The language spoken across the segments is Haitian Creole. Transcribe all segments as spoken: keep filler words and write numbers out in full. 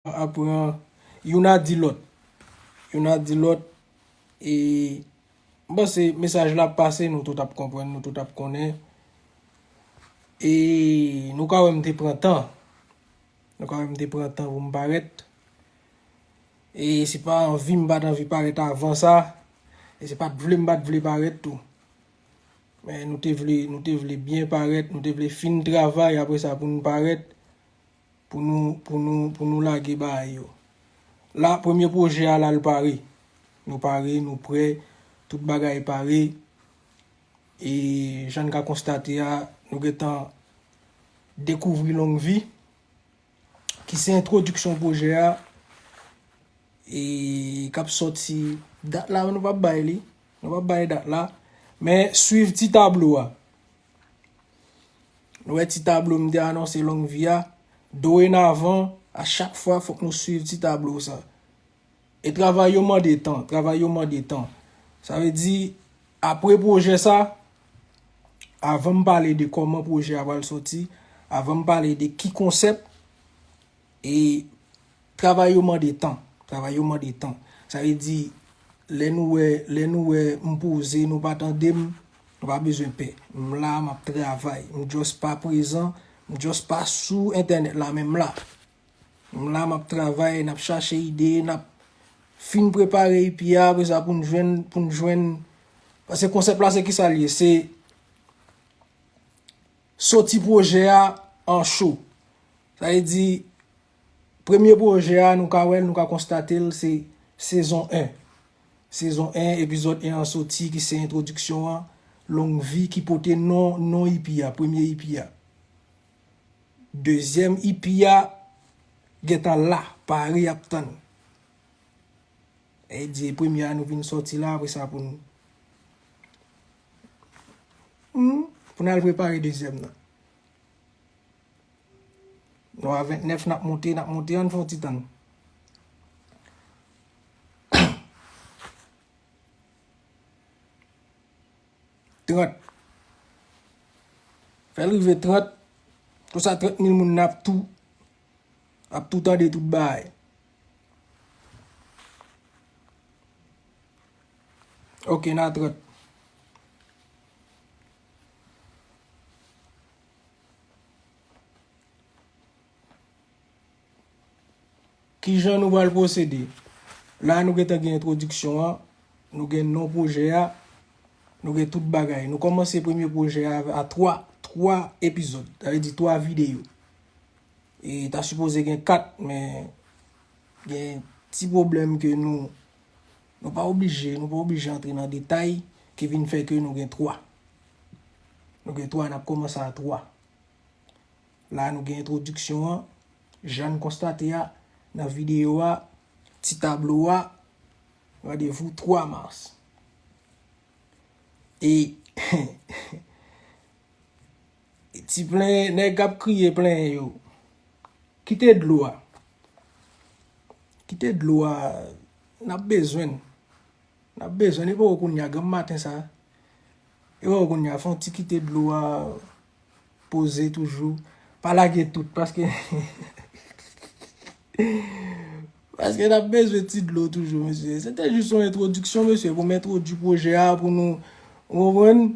ap pran youn a di lòt. Youn a di lòt. E m panse mesaj la ap pase, nou tout ap konprann, nou tout ap konnen. E nou ka wè m te pran tan. Nou ka wè m te pran tan pou m parèt. E se pa anvi m pa t anvi parèt avan sa. E se pa t vle m pa t vle parèt tou. Men nou te vle, nou te vle byen parèt, nou te vle fin travay apre sa pou nou parèt, pou nou, pou nou, pou nou lage bagay yo. La, premye pwojè a la, l pare. Nou pare, nou prè, tout bagay pare. E jan n ka konstate a, nou gentan dekouvri Long Vi, ki se entwodiksyon pwojè a, e k ap sòti dat la, nou p ap bay li, nou p ap bay dat la, men swiv ti tablo a. Nou wè ti tablo m te anonse Long Vi a, dorenavan, a chak fwa, fòk nou swiv ti tablo sa. E travay yo mande tan, travay yo mande tan. Sa vle di, apre pwojè sa, avan m pale de kòman pwojè a pral sòti, avan m pale de ki konsèp, e travay yo mande tan, travay yo mande tan. Sa vle di, lè nou wè, lè nou wè m poze, nou pa tande m, nou pa bezwen pè. M la, m ap travay. M just pa prezan, m just pa sou entènèt la, men m la. M la, m ap travay, n ap chache ide, n ap fin prepare E P a, apre sa pou n jwenn, pou n jwenn. Paske konsèp la, se kisa l ye? Se soti pwojè a an cho. Sa vle di, premye pwojè a, nou ka wè l, nou ka konstate l, se sezon en. Sezon en, epizòd en an soti, ki se entwodiksyon an, Long Vi, ki pote non, non E P a, premye E P a. Dezyèm E P a gentan la, pare ap tann. E di premye a nou vin sòti la, apre sa pou nou, hmm, pou n al prepare dezyèm nan. Nou a ventnèf, n ap monte, n ap monte, ann fè yon ti tann. Trant. Fè l rive trant. Konsa trant mil moun nan ap tou, ap tou tande tout bagay. Ok, n a trant. Kijan nou pral pwosede? La, nou gentan gen entwodiksyon an, nou gen non pwojè a, nou gen tout bagay. Nou kòmanse premye pwojè a a twa, twa epizòd, sa vle di twa videyo. E ta sipoze gen kat, men gen ti pwoblèm ke nou, nou pa oblije, nou pa oblije antre nan detay ki vin fè ke nou gen twa. Nou gen twa, n ap kòmanse a twa. La, nou gen entwodiksyon an, jan n konstate a, nan videyo a, ti tablo a, randevou twa mas. E ti plenyen, nèg k ap kriye plenyen yo. Kite dlo a. Kite dlo a. N ap bezwen l. N ap bezwen l. E poko kounye a, granm maten sa. E poko kounye a, fè yon ti kite dlo a poze toujou. Pa lage tout, paske, paske n ap bezwen ti dlo toujou, mesye. Se te jis yon entwodiksyon, mesye, pou m entwodui pwojè a, pou nou, ou konprann?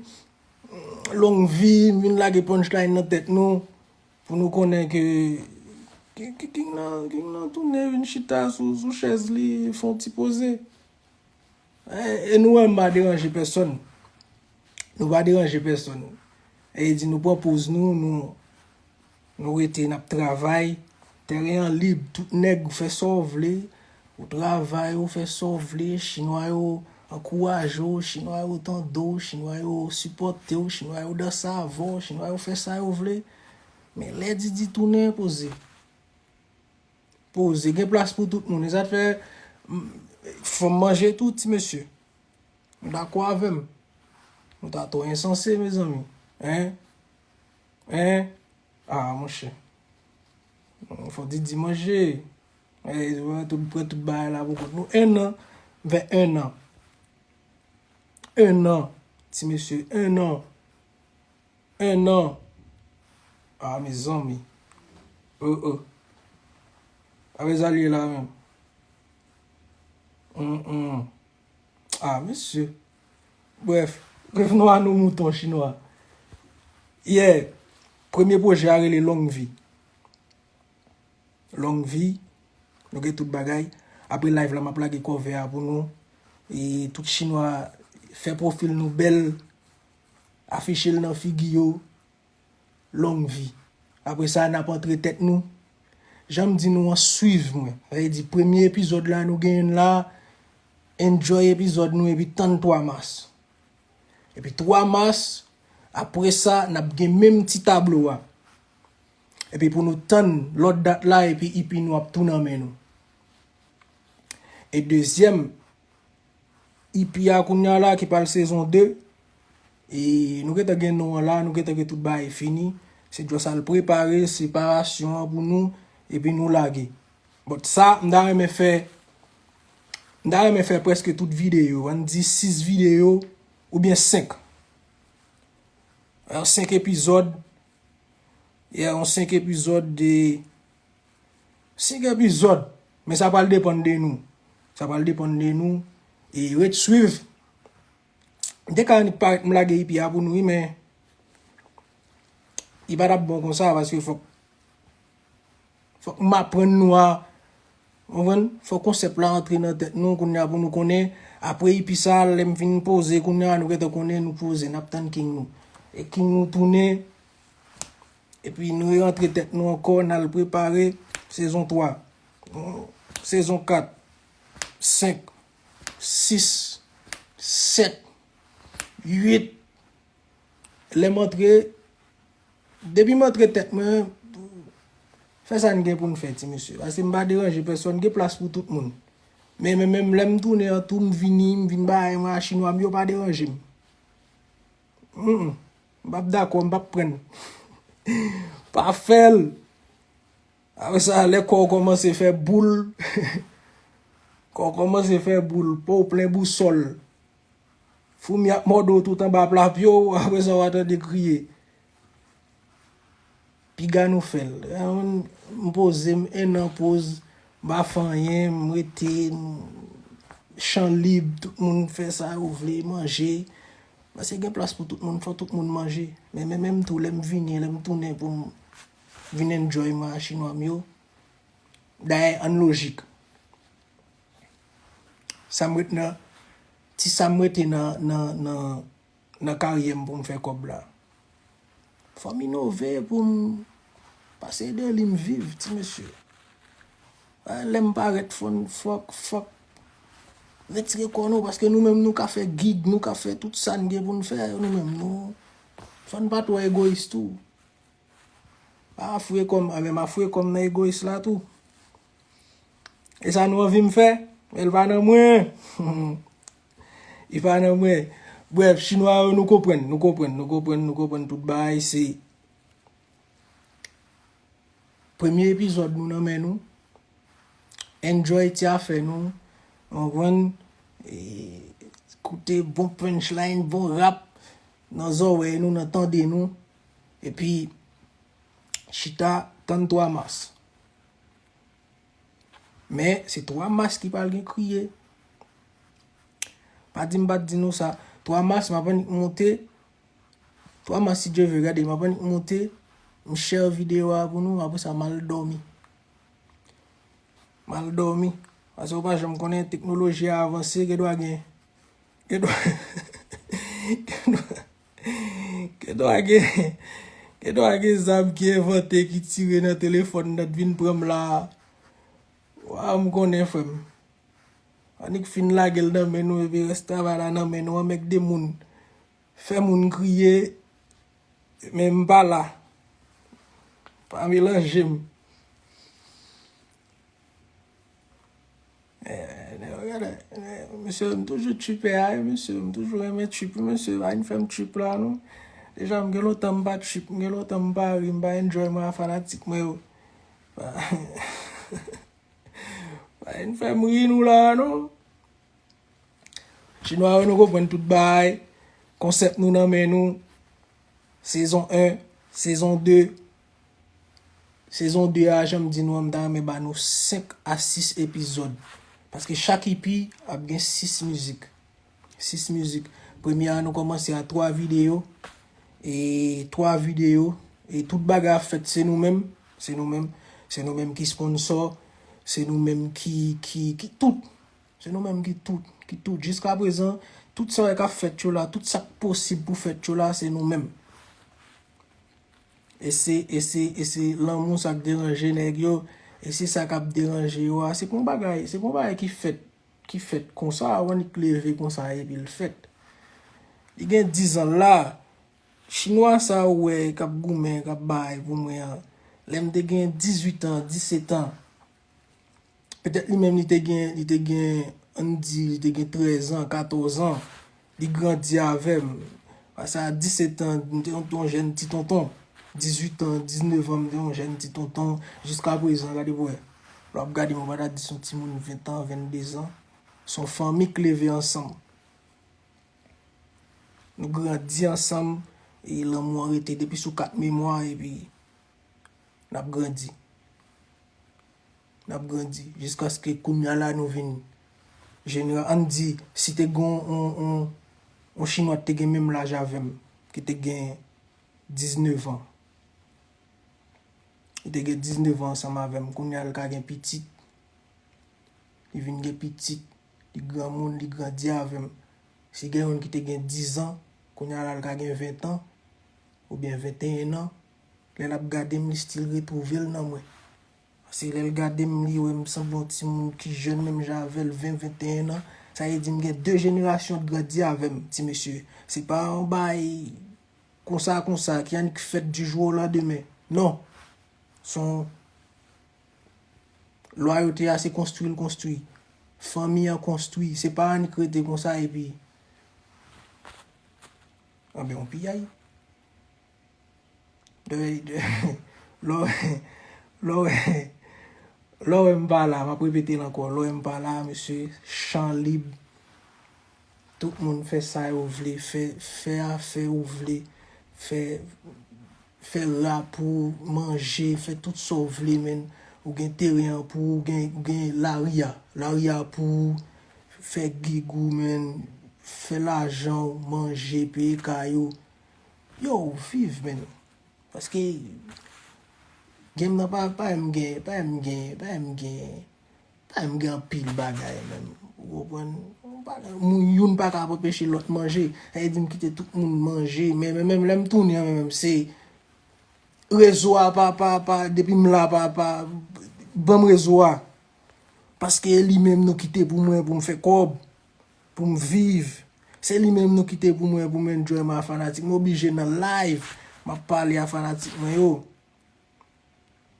Long Vi, m vin lage punchline nan tèt nou, pou nou konnen ke, ke, ke King nan, King nan tounen vin chita sou, sou chèz li, fè yon ti poze. E, e nou wè m pa deranje pèsonn. Nou pa deranje pèsonn. E di nou pran poz nou, nou, nou rete, n ap travay. Teren an lib, tout nèg, ou fè sa w vle. Ou travay, ou fè sa w vle. Chinwa yo ankouraje w, Chinwa yo tande w, Chinwa yo sipòte w, Chinwa yo danse avè w, Chinwa yo fè sa yo vle. Men lè Didi tounen, poze. Poze, gen plas pou tout moun. E sa t fè, m, fò m manje tou, ti mesye. Nou dakò avè m? Nou ta twò ensanse, mezanmi. Hein? Hein? Ah, monchè. Fò Didi manje. Eh, tout, pran tout bagay la pou kont nou. En an, m fè en an. En an, ti mesye, en an. En an. Ah, mezanmi. Oh, oh. Apre sa l ye la menm. Mm, mm. Ah, mesye. Bref, revenons à nos moutons chinwa. Yeah. Premye pwojè a rele Long Vi. Long Vi. Nou gen tout bagay. Apre live la, m ap lage cover a pou nou. E tout chinwa, fè pwofil nou bèl. Afiche l nan figi yo. Long Vi. Apre sa, n ap antre tèt nou. Jan m di nou an, swiv mwen. Sa vle di, premye epizòd la, nou gen youn la. Enjoy epizòd nou epi tann twa mas. Epi twa mas, apre sa, n ap gen menm ti tablo a. Epi pou nou tann lòt dat la, epi E P nou ap tou nan men nou. E dezyèm, E P a kounye a la ki pral sezon de. E nou gentan gen non an la, nou gentan gen tout bagay fini. Se just al prepare separasyon an pou nou, epi nou lage. But sa, m ta renmen fè, m ta renmen fè prèske tout videyo. Ann di sis videyo, oubyen senk. Alò, senk epizòd. Yeah, yon senk epizòd de, senk epizòd. Men sa pral depann de nou. Sa pral depann de nou. E ret swiv. M te ka annik parèt m lage E P a pou nou, wi, men li pa t ap bon konsa, paske fòk, fòk m aprann nou a, w konprann? Fòk konsèp la antre nan tèt nou, kounye a pou nou konnen. Apre E P sa, lè m fin poze, kounye a nou gentan konnen nou poze, n ap tann king nou. E king nou tounen, epi nou rantre tèt nou ankò, n al prepare sezon twa, sezon kat, senk, sis, sèt, uit. Lè m antre, depi m antre tèt mwen, fè sa n gen pou n fè, ti mesye. Paske m pa deranje pèsòn, gen plas pou tout moun. Men, men, menm lè m tounen an tou, m vini, m vin bay mwen a chinwa m yo, pa deranje m. Mm, mm. M p ap dakò, m p ap pran. Pa fè l. Apre sa, lè kò w kòmanse fè boul, kò w kòmanse fè boul, po w plen bousòl. Foumi ap mòde w tout anba pla pye w, apre sa w a tande kriye. Piga nou fè l. M poze m, en an poz, m pa fè anyen, m rete, m, chan lib, tout moun fè sa yo vle, manje. Paske gen plas pou tout moun, fò tout moun manje. Men, men, menm tou, lè m vini, lè m tounen pou m vin enjoy mwen a chinwa m yo. Dayè, ann lojik. Sa m ret nan, ti sa m rete nan, nan, nan, nan karyè m pou m fè kòb la. Fò m inove pou m pase de li m viv, ti mesye. Lè m parèt, fò n, fòk, fòk retire kò nou, paske nou menm nou ka fè gig, nou ka fè tout sa n gen pou n fè, nou menm nou, fò n pa twò egoyis tou. Pa afouye kò m, a, men m afouye kò m nan egoyis la tou. E sa nou anvi m fè, men l pa nan mwen. Li pa nan mwen. Brèf, chinwa yo, nou konprann, nou konprann, nou konprann, nou konprann tout bagay, se premye epizòd nou nan men nou. Enjoy ti afè nou. Ou konprann? E, koute bon punchline, bon rap nan zòrèy nou, nan tande nou. Epi, chita, tann twa mas. Men, se twa mas ki pral gen kriye. Pa di m pa t di nou sa. Twa mas, m ap annik monte. Twa mas, si Dye vle, gade, m ap annik monte. M share videyo a pou nou, apre sa, m al dòmi. M al dòmi. Paske ou pa janm konnen, teknoloji a avanse, gen dwa gen, gen dwa, gen dwa, gen dwa gen, gen dwa gen zam ki envante, ki tire nan telefòn nan, t vin pran m la. Waw, m konnen, frè m. Annik fin lage l nan men nou, epi rès travay la nan men nou, anmègde moun. Fè moun kriye, men m pa la. Pa melanje m. Eh, eh, eh, mesye, m toujou tripè a, wi, mesye, m toujou renmen trip, wi, mesye, pa vin fè m trip la, non. Deja, m gen lontan m pa trip, m gen lontan m pa ri, m pa enjoy mwen a fanatik mwen yo. Pa, pa vin fè m ri nou la, non. Chinwa yo, nou konprann tout bagay. Konsèp nou nan men nou. Sezon en, sezon de. Sezon de a, jan m di nou an, m ta renmen ba nou senk a sis epizòd. Paske chak E P ap gen sis mizik. Sis mizik. Premye a, nou kòmanse a twa videyo. E twa videyo. E tout bagay ap fèt, se nou menm. Se nou menm. Se nou menm ki sponsò. Se nou menm ki, ki, ki tout. Se nou menm ki tout. Ki tout. Jiska prezan, tout sa k ap fèt yo la, tout sa k posib pou fèt yo la, se nou menm. E se, e se, e se lanmou sa k deranje nèg yo. E se sa k ap deranje yo a. Se pa yon bagay, se pa yon bagay ki fèt, ki fèt konsa, ou annik leve konsa epi l fèt. Li gen diz an la. Chinwa sa ou wè k ap goumen, k ap bay pou mwen an. Lè m te gen dizuit an, disèt an. Petèt li menm li te gen, li te gen, ann di, li te gen trèz an, katòz an. Li grandi avè m. Pase a disèt an, m te yon, yon jèn ti tonton. Dizuit an, diznèf an, m te yon jèn ti tonton. Jiska prezan, gade pou wè. Lè w ap gade m, ou pa ta di se yon timoun ven an, vennde zan. Se yon fanmi k leve ansanm. Nou grandi ansanm, e lanmou an rete depi sou kat memwa, epi n ap grandi. N ap grandi, jiskaske kounye a la nou vin jenera-, ann di, si te gen yon, yon, yon, yon chinwa ki te gen menm laj avè m, ki te gen diznèf an. Li te gen diznèf an ansanm avè m. Kounye a l ka gen pitit. Li vin gen pitit. Li granmoun, li grandi avè m. Si gen youn ki te gen diz an, kounye a la l ka gen ven an, oubyen venteyen an. Lè l ap gade m, li still retwouve l nan mwen. Paske lè l gade m, li wè m sanble yon timoun ki jèn menm jan avè l, ven, venteyen an. Sa vle di m gen de jenerasyon k grandi avè m, ti mesye. Se pa yon bagay konsa, konsa, ki annik fèt du jour au lendemain. Non. Se yon lwayote a, se konstwi l konstwi. Fanmi an konstwi. Se pa annik rete konsa epi. Anben, yon piyay. De, de, lè w, lè w, lè w wè m pa la, m ap repete l ankò, lè w wè m pa la, mesye, chan lib. Tout moun fè sa yo vle, fè, fè afè ou vle, fè, fè rap ou, manje, fè tout sa w vle, menn. Ou gen teren an pou ou, ou gen, ou gen lari a. Lari a pou ou, fè gig ou, menn. Fè lajan ou, manje, peye kay ou. Yo, viv, menn. Paske game nan pa, pa m gen, pa m gen, pa m gen, pa m gen anpil bagay menm. Ou konprann? Yon bagay, moun youn pa ka anpeche lòt manje. Sa vle di m kite tout moun manje. Men, men, menm lè m tounen an, men, menm se rezo a pa, pa, pa, depi m la, pa, pa, ban m rezo a. Paske e li menm nou kite pou mwen, pou m fè kòb, pou m viv. Se li menm nou kite pou mwen, pou m enjoy mwen a fanatik. M oblije nan live, m ap pale a fanatik mwen yo.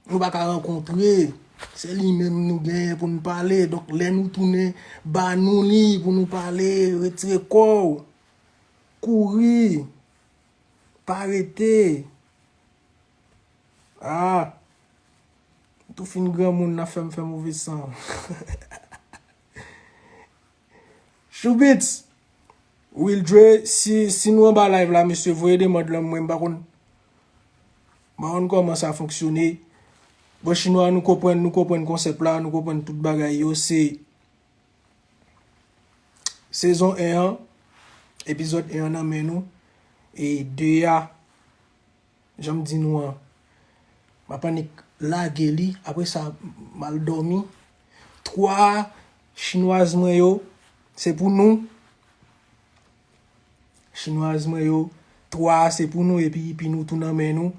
Nou pa ka rankontre. Se li menm nou genyen pou n pale. Donk, lè nou tounen, ba nou li pou nou pale, retire kò w. Kouri. Pa rete. Ah! M tou fin granmoun, n ap fè m fè move san. Shoubits! Wildre, si, si nou anba live la, mesye, voye demann lan mwen, m pa konn, m pa konn kòman sa fonksyone. Bon, chinwa, nou konprann, nou konprann konsèp la, nou konprann tout bagay yo, se sezon en an, epizòd en an nan men nou, e de a, jan m di nou an, m ap annik lage li, apre sa, m al dòmi. Twa chinwaz mwen yo, se pou nou. Chinwaz mwen yo, twa a se pou nou, epi, epi nou tou nan men nou.